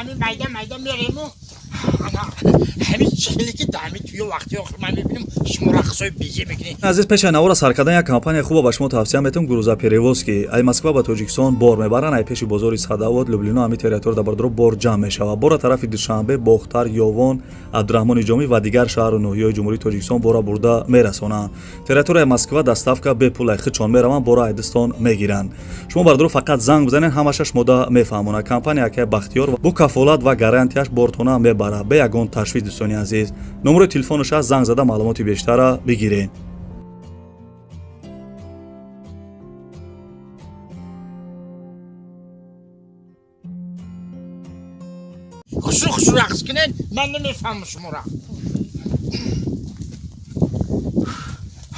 Ҳамин майда майда мерему. Ҳамин чизе ки дар ҳамин туё вақти охир ман мебинам, шумо рақсҳои безе мекунед. Азиз, пеш навора сар кардан як компания хуба ба шумо тавсия метавам, грузоперевозки. Ай Москва ба Тоҷикистон бор мебаранд, ай пеши бозори Садовод, Люблино, ҳами территория дар бардоро бор ҷамъ мешавад. Бора тарафи Душанбе, Бохтар, Ёвон, Абдураҳмони Ҷомӣ ва дигар шаҳру ноҳияҳои Ҷумҳурии Тоҷикистон бора бурда мерасонанд. Территорияи Москва доставка бепул, ай хичон мераванд, бора айдистон мегиранд. Шумо бардоро фақат занг бизанед, ҳамаша шумода мефаҳмонад. Компания акай Бахтиёр бо кафолат ва гарантияш бортона мебарад, бе ягон ташвиш. Дӯстони азиз, номерои телефонаш аст, занг зада маълумоти бештара бигиред. Хушу хушу рақс кунед, ман намефаҳмам шуморо.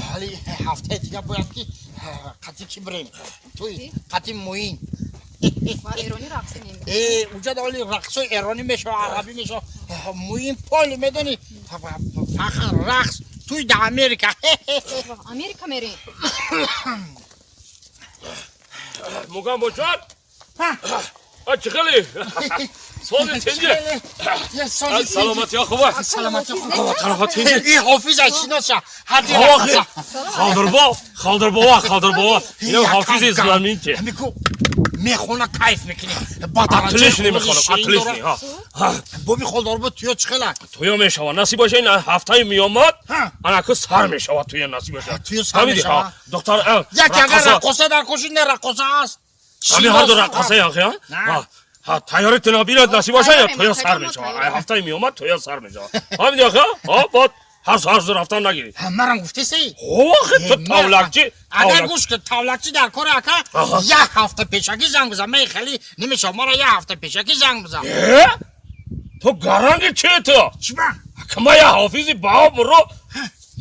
Ҳали ҳафтаи дига бояд ки қатӣ ки бирем туй, қатӣ Муин. Ма эронӣ рақс мем. Э, уҷа оли рақсҳои эронӣ мешава, арабӣ мешава. Муин поли медонӣ, фақат рақс туй дар Америка. Америка мерем. Мугам бочон? А чӣ хеле? Сози тинҷи? Саломатиё хуба? Саломатӣ. Тарафа тинҷи? И ҳофиз аз шиноса ҳади. Охи, Холдирбо, Холдирбова, Холдирбова. Ино ҳофизи знаменитый. Ҳамику мехона, кайф мекунӣ. Отличный мехонам, отличный. Ҳа. Боби Холдорбо, туё чӣ хела? Туё мешава. Насиб боша, ин ҳафтаи меомад, анаку сар мешава туё, насиб боша. Туё сар мешава. Доктор, як агар раққоса дар коши, не раққоса аст. Ҳами ҳарду раққоса яхи, ҳа? Ҳа, тайёри тина бирад, насиб боша, я туё сар мешава. Ай ҳафтаи меомад туё сар мешава. Ҳамин яхи, ҳа, бод ҳар ҳар рафтан нагирӣ. Марам гуфтеси? Охи, ту тавлакчи. Агар гӯш кун, тавлакчи дар кори ака, як ҳафта пешакӣ занг бизан. Ман хеле намешавам, мара як ҳафта пешакӣ занг бизан. Э? Ту гаранги чи ту? Чиба? Ма я ҳофизи баобро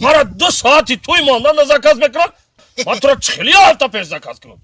мара 2 соати туй мондан заказ мекунам. Ман туро чили ҳафта пеш заказ кунам.